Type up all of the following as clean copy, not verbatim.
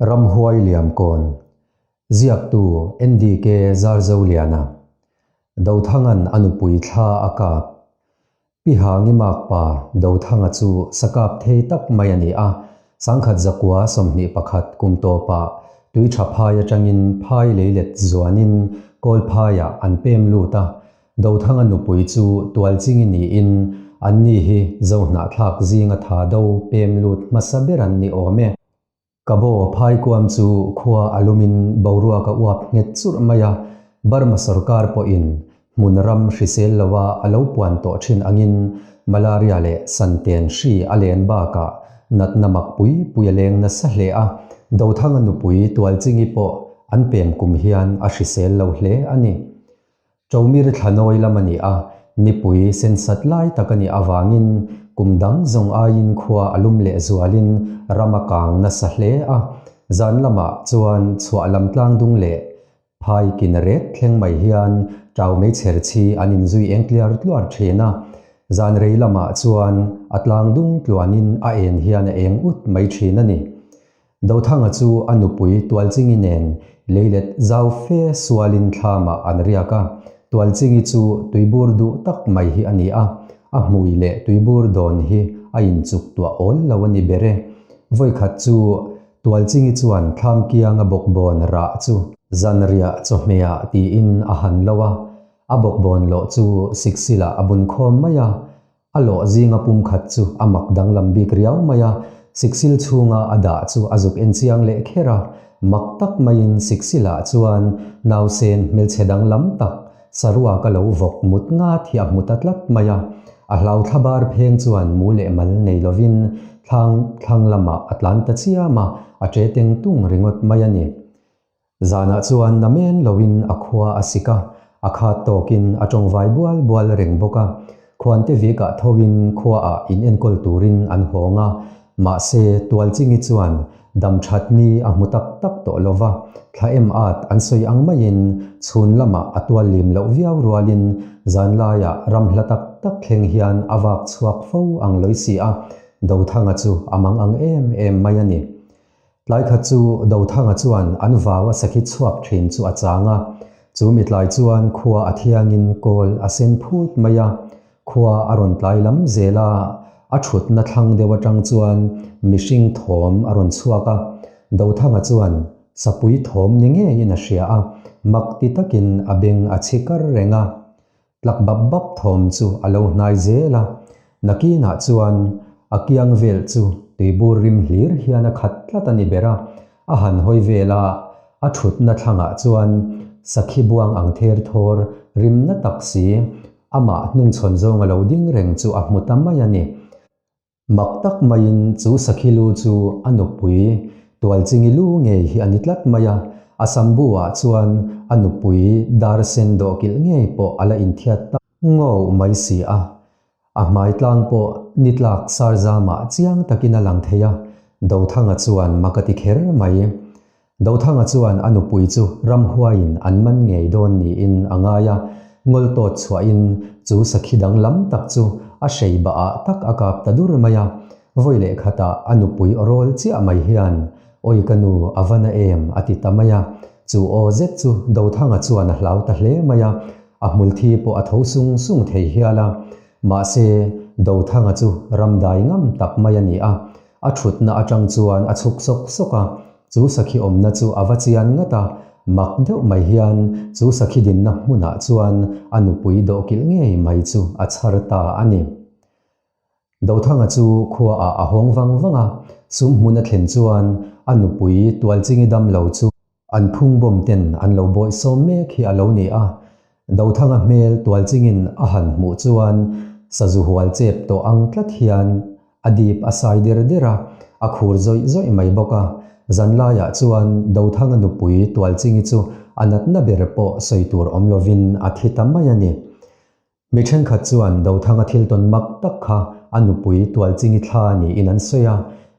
Ramhuai Liamkawn, Ziaktu NDK Zarzoliana, Dothanga'n a nupui thla a kap. Pi Hangi Makpa Dothanga chu sa kap thei tak mai a ni a, sangkhat zakua 21 kum tawpah tui tha phai atangin phai leilet zuanin kawl phaiah an pem lut a, Dothanga nupui chu tualchingi niin anni hi Zohnahthlak zinga tha do pem lut hmasa ber an ni awm e. Ka baw phaikuam chu khua a lumin boruak a uap nghet churh mai a, Burma sorkar pawhin hmun ram hrisel loa a lo puan tawh thin angin malaria leh santen hri a len bakah natna mak pui pui a leng nasa hle a, Dothanga nupui Tualchingi pawh an pem kum hian a hrisel lo hle a ni. Chomir thlanawi lam a ni a, nipui sensat lai tak a nih avangin kum dang zawng aiin khua a lum leh zualin ram a kang nasa hle a, zan lamah chuan chhuah lam tlang dung leh phai kin ret thleng mai hian tau meichher chhi an inzui eng tliar tluar thin a, zan rei lamah chuan a tlang dung tluanin a en hian a eng ut mai thin a ni. Dothanga chu a nupui Tualchingi nen leilet zau fe sualin thlamah an riak a. Tualchingi chu tuibur duh tak mai hi a ni a, a hmui leh tuibur dawn hi a inchuk tuah awl lo a ni ber e. Vawikhat chu Tualchingi chuan thlam kianga bawkbawn rah chu zanriah chawhmehah tiin a han lo a, a bawkbawn lawh chu siksilah a bun khawm mai a, A lawh zinga pumkhat chu a mak danglam bik riau mai a, siksil chhunga a dah chu a zuk en chiang leh kher a, mak tak maiin siksilah chuan nausen hmelchhe danglam tak saruak a lo vawk mut ngat hi a hmu ta tlat mai a. A hlau thla bar pheng chuan mu leh mal nei lovin thlang thlang lamah a tlan ta chiam a, a ṭe teng tung ringawt mai a ni. Zanah chuan namen loin a khua a sik a, a khat tawkin a tawngvai bual bual reng bawk a. Khuante vikah thoin khuaah in enkawl turin an hawng a, mahse Tualchingi chuan dam that ni a hmu tak tak tawh lo va, thla em at an sawi ang maiin chhun lamah a tual lim loh viau rualin zanlaiah ram hla tak tak thleng hian a vak chhuak fo ang lawi si a, Dothanga chu a mang ang em em mai a ni. Tlaikhat chu Dothanga chuan an vau a sakhi chhuak thin chu a chang a, chu mi tlai chuan khua a thiangin kawl a sen phut mai a, khua a rawn tlai lam zel a, a thutna thlang deuh atang chuan mihring thawm a rawn chhuak a, Dothanga chuan sapui thawm ni ngeiin a hria a, mak ti takin a beng a chhi kar reng a. Tlak bap bap thawm chu a lo hnai zel a, nakinah chuan a kiang vel chu tuibur rim hlir hian a khat tlat a ni ber a, a han hawi vel a, a thutna thlangah chuan sakhi buang ang ther thawr rim na tak si, amah hnungchhawn zawng a lo ding reng chu a hmu ta mai a ni. Mak tak maiin chu sakhi lu chu a nupui Tualchingi lu ngei hi a ni tlat mai a, a sambu ah chuan a nupui dar sen dawhkilh ngei pawh a la inthiat tak ngawh mai si a. A hmai tlang pawh ni tlak sarzamah chiang takin a lang thei a, Dothanga chuan mak a ti kher mai. Dothanga chuan a nupui chu ramhuaiin an man ngei dawn niin a ngai a, ngawl tawt chhuahin chu sakhi danglam tak chu a hrei bahah tak a kap ta dur mai a. Vawi leh khatah a nupui aw rawl chiah mai hian, Awi ka nu, a va na em? a ti ta mai a. Chu aw zet chu Dothanga chuan a hlau ta hle mai a, a hmulthi pawh a tho sung sung thei hial a. Mahse, Dothanga chu ramdai ngam tak mai a ni a, A thutna atang chuan a chhuk sawk sawk a, chu sakhi awmna chu a va chian ngat a, mak deuh mai hian chu sakhi dinna hmunah chuan a nupui dawhkilh ngei mai chu a chhar ta a ni. Dothanga chu khuaah a hawng vang vang a, sum hmun a thlen chuan a nupui Tualchingi damlo chu An phungbawm ten an lo bawihsawm mek hi a lo ni a, Dothanga hmel tualchingin a han hmuh chuan sazu hual chep tawh ang tlat hian a dip a sai der der a, a khur zawih zawih mai bawk a. Zanlaiah chuan Dothanga nupui tualchingi chu a natna ber pawh sawi tur awm lovin a thi ta mai a ni. Mi thenkhat chuan Dothanga thil tawn mak tak kha a nupui Tualchingi thla niin an sawi a,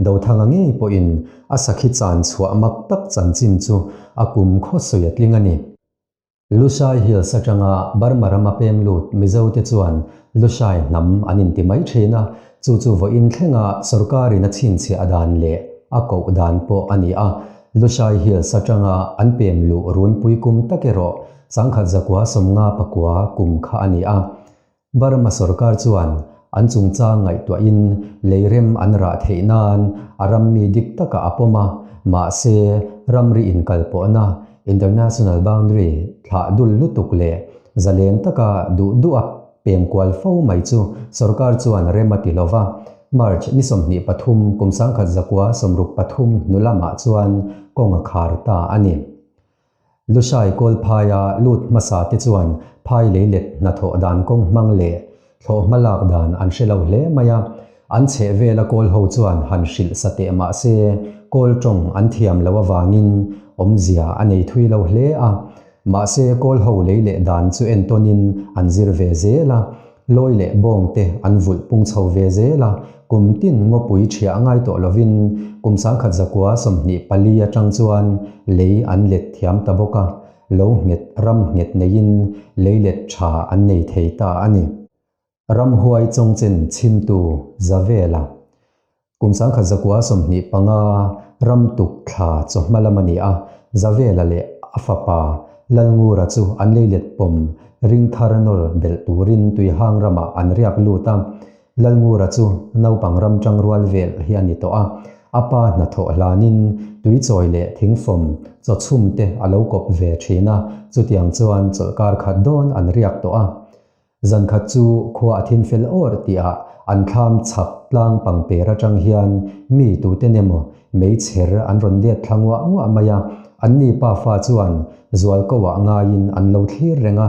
Dothanga ngei pawhin a sakhi chan chhuah mak tak chanchin chu a kum khaw sawi a tling a ni. Lushai Hills atanga Burma rama pem lut Mizote chuan Lushai hnam an inti mai thin a, chu chu vawiin thlenga sorkarin a chhinchhiah dan leh a koh dan pawh a ni a. Lushai Hills atanga an pem luh runpui kum tak erawh 1959 kum kha a ni a. Burma sorkar chuan an chungchang ngaihtuahin leirem an rah theih nan a rammi dik takah a pawm a, mahse ramri inkalpawhna, international boundary, thlah dul lutuk leh zalen taka duh duh a pem kual fo mai chu sorkar chuan rem a ti lo va. March ni 23 kum 1963 hnu lamah chuan kawng a khar ta a ni. Lushai kawl phaia lut hmasa te chuan phai leilet hnathawh dan kawng hmang leh thlawh hma lak dan an hre lo hle mai a, an chheh vela kawl ho chuan han hrilh sa teh mah se kawl tawng an thiam lo avangin awmzia a nei thui lo hle a. Mahse kawl ho leileh dan chu entawnin an zir ve zel a, Lawi leh bawng te an vulh pung chho ve zel a, kum tin ngawpui ṭhiah ngai tawh lovin kum 1924 aṭang chuan lei an let thiam ta bawk a, lo nghet ram nghet neiin lei let ṭha an nei thei ta a ni. Ramhuai chawngchen chhimtu Zavela. Kum 1925 ram tuk thla chawhma lam a ni a, Zavela leh a fapa Lalngura chu an leilet pawm ring thar nawr belh turin Tuihang ramah an riak lut a. Lalngura chu naupang ram tangrual vel hi a ni tawh a, a pa hnathawh hlanin tuichawi leh thingfawm chawchhum te a lo kawp ve thin a, chutiang chuan chawlhkar khat dawn an riak tawh a. Zan khat chu khua a thim fel awr tihah an thlam chhak tlang pangper atang hian mi tuten emaw meichher an rawn let thla nguah nguah mai a, anni pafa chuan zualkoah ngaiin an lo thlir reng a.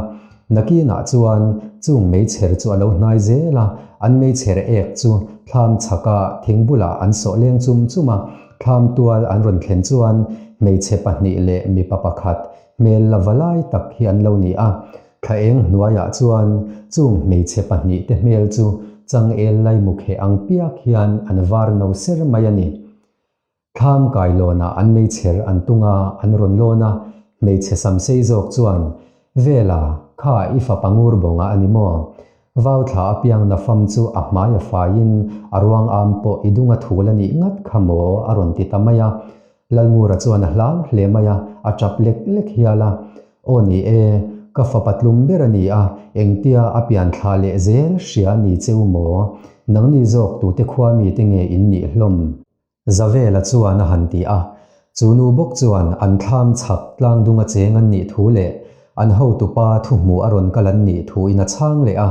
Nakinah chuan chung meichher chu a lo hnai zel a, an meichher ek chu thlam chhaka thing bulah an sawh leng chum chum a, thlam tual an rawn thlen chuan hmeichhe pahnih leh mipa pakhat hmel la va lai tak hi an lo ni a. Thla eng hnuaiah chuan chung hmeichhe pahnihte hmel chu changel laimukheh ang piak hian an var no ser mai a ni. Thlam kailawnah an meichher an tung a, an rawn lawn a, hmeichhe samsei zawk chuan, Vela, kha i fapa ngur bawnga a ni maw? Vau thla apiang nafam chu a hmai a faiin a ruang am pawh i dung a thul a nih ngat kha maw? a rawn ti ta mai a. Lalngura chuan a hlau hle mai a, a tap lek lek hial a. Aw ni e, ka fapa tlum ber a ni a, engtia a pian thla leh zel hria ni che u maw? Nangni zawk tute khua mite nge in nih hlawm? Zavela chuan a han ti a. Chu nu bawk chuan an thlam chhak tlang dunga cheng an nih thu leh an hotupa thuhmuh a rawn kal an nih thu in a chhang leh a.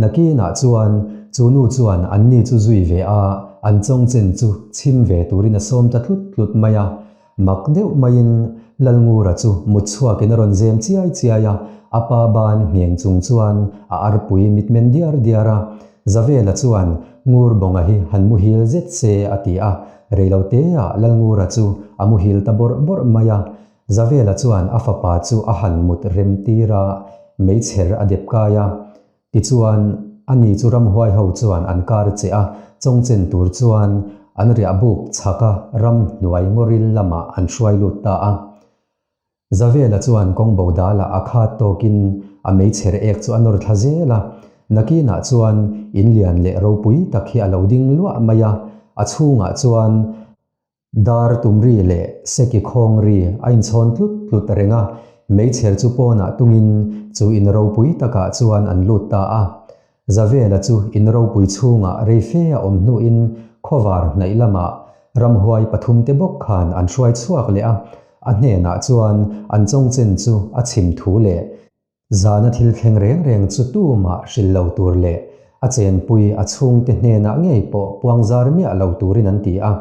Nakinah chuan chu nu chuan anni chu zui ve a, an chawngchen chu chhim ve turin a sawm ta tlut tlut mai a. Mak deuh maiin Lalngura chu mut chhuakin a rawn zem chiai chiai a, a pa ban ngheng chung chuan a arpui mitmen diar diar a. Zavela chuan Ngurbawnga hi han muhil zet se a ti a, reiloteah Lalngura chu a muhil ta bawrh bawrh mai a. Zavela chuan a fapa chu a han mut rem tir a, meichher a dep kai a. Tichuan, ani chu ramhuai ho chuan an kar che a, chawngchen tur chuan an riah buk chhak a ram hnuai ngawril lamah an hruai lut ta a. Zavela chuan kawng bo dalah a khat tawkin a meichher ek chu a nawr thla zel a, nakinah chuan in lian leh ropui tak hi a lo ding luah mai a, a chhungah chuan Dar tumri leh seki khawng ri a inchhawn tlut tlut reng a, meichher chu pawnah tungin chu in ropui takah chuan an lut ta a. Zavela chu in ropui chhungah rei fe a awm hnuin khawvar hnaih lamah ramhuai pathumte bawk khan an hruai chhuak leh a, a hnenah chuan an chawngchen chu a chhim thu leh Zana thil thleng reng reng chu tumah hrilh lo tur leh a chenpui a chhungte hnenah ngei pawh puang zar miah lo turin an ti a.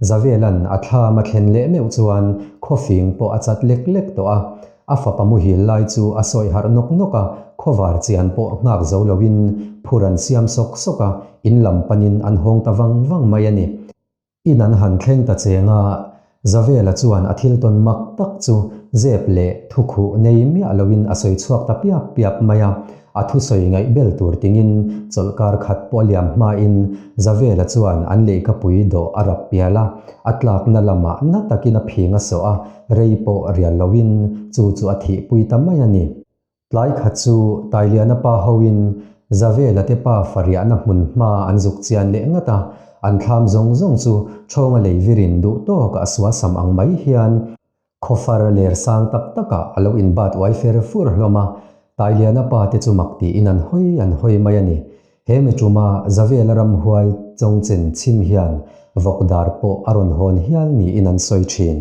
Zavelan a thlam a thlen leh meuh chuan khawfing pawh a chat lek lek tawh a. A fapa muhil lai chu a sawi harh nawk nawk a, khawvar chian pawh nghak zo loin phur an siam sawk sawk a, in lam panin an hawng ta vang vang mai a ni. In an han thleng ta cheng a, Zavela chuan a thil tawn mak tak chu zep leh thukhuh nei miah loin a sawi chhuak ta piap piap mai a, a thusawi ngaih bel tur tingin chawlhkar khat pawh a liam hmain Zavela chuan an lehkhapui dawh a rap pial a, a tlakna lamah na takin a phing a sawh a, rei pawh rial loin chu chu a thihpui ta mai a ni. Tlai khat chu Tailiana pa hoin Zavela te pa fariahna hmun hma an zuk chian leh ngat a, An thlam zawng zawng chu ṭhawnga lei virin duh tawk a suasam ang mai hian khawfar ler sang tak takah a lo inbat uai fer fur hlawm a. Tailiana pa te chu mak tiin an hawi an hawi mai a ni. He mi ṭuma Zavela ramhuai chawngchen chhim hian vawk dar pawh a rawn hawn hial niin an sawi ṭhin.